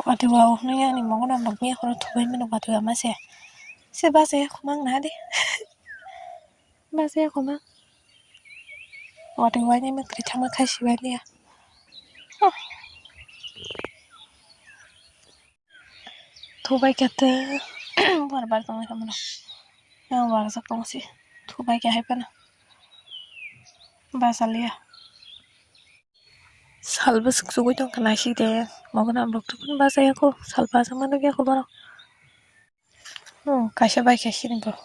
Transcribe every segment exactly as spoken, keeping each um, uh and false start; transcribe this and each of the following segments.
Watwi wa hwnwi ani mogono nukya khoro thubai mano watwi wa ma se. Se bachaya khumang na di. Bachaya khumang. Watwi wa ni mwkhri thangma khai sibai liya. Huh. Thubai khe te bar bar tongwi khe mano. Yang bar sa tongsi. Thubai khe hai phano. Bachaliya. Salbo swk chugui tongkha naisik de. Mogono borok tubun bachaya kho. Sal bachama nukya kho borok. Hmm, kaisa bai kaisa ni borok.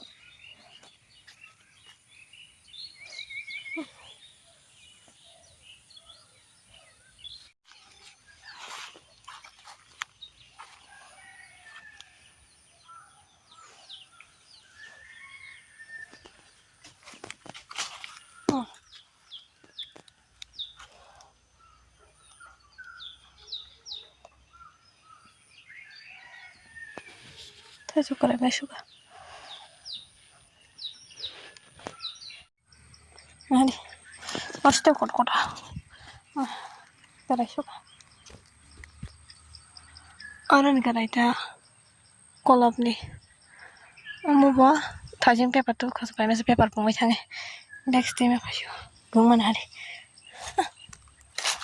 Thaichuk kwrwi bai suka. Nani, kosto kot kota. Kwrwi suka. Aroni kwrwi ta. Kolopni. Omo bo thajin paper tu khosok pai masa paper pungwi thangi. Next time phasio. Bung man hari.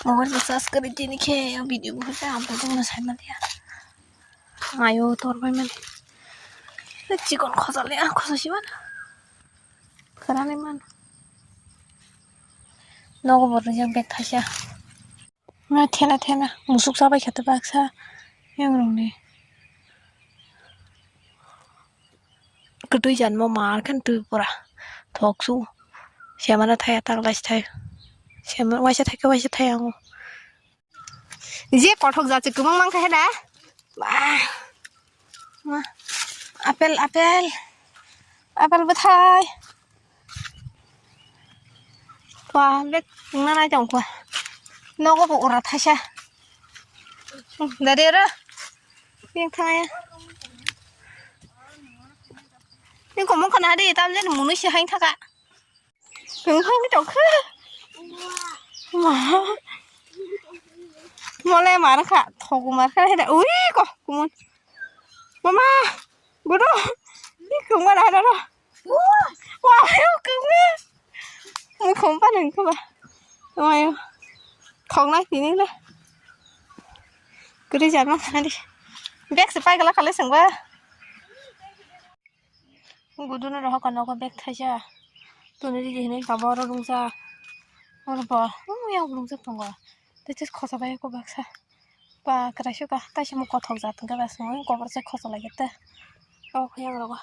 Mobile bo charge kwrwi tini khe video bo khe ang bo bung no sai man ya. Ayo tor bai man. Chikon khosale ang khosa si man. Khara ni man. Nogo bo rijak bag thaisa. Ma thena thena musuk chabai kha baksa yang rong ni. Kwtwi janmo mar khan twi pura thok su. Semana thaya tak lai thai. Sema waisa thai khe waisa thai ang. Je kothok jat se kwbang mang kha he da. Bah. Ma. Apple, apple. Apple bwthai. Ba, bek wngna nai tong kha. Nogo bo ura thaisa. Dadi ora. Yang thangaya. Ni komong khana di, tam jani munu si hain thaka. Wng thang ni tong kha. Ma. Mole mar kha, thogu mar kha, ui ko, kumon. Mama, gudo. Ni kumon ada ro. Wah, ayo kumi. Mukhung pa nang kaba. Ayo. Thong nai tini le. Kuri jan ma khana di. Bag se pai gala khale sengba. Gudu no rohok kano ko bag thaisa. Tuni di hini kaba oro rungsa. Oro ba. Yang rungsa tongo. Tei khosa bai ko baksa. Ba kwrai suka, taisa mo kothok jat hwnkhe ba songwi kobor se khochok lai khe te. Obo khe yang rogo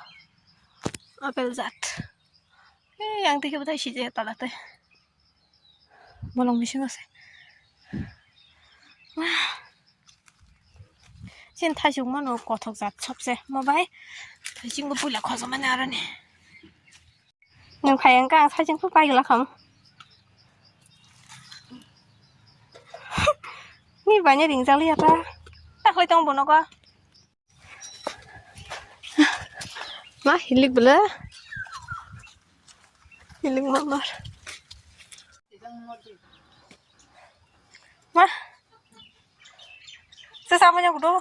apple jat. Ei, yang twi khe bwthai sijak tala tei. Bolong bisingo se. Chini thaisuk mano kothok jat sobse. Mo bai thaisingbo puila khochok mani aroni. Nung khai ang ka, ang sajing pu pai gla kham. Ni banya ring jali apa? Ta hoi tong bono ka. Ma, hilik bela. Hilik mamar. Ma. Sesa mo nyakudo.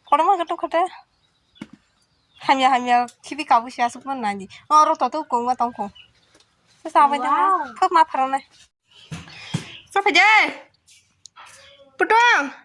Kono ma kudo kate. Hamya hamya khibi kabu si asuk man nani. Oro to to kong ma tong kong. Sa bai da. Wow. Khop ma pharang nai. Sa phai de. Putong.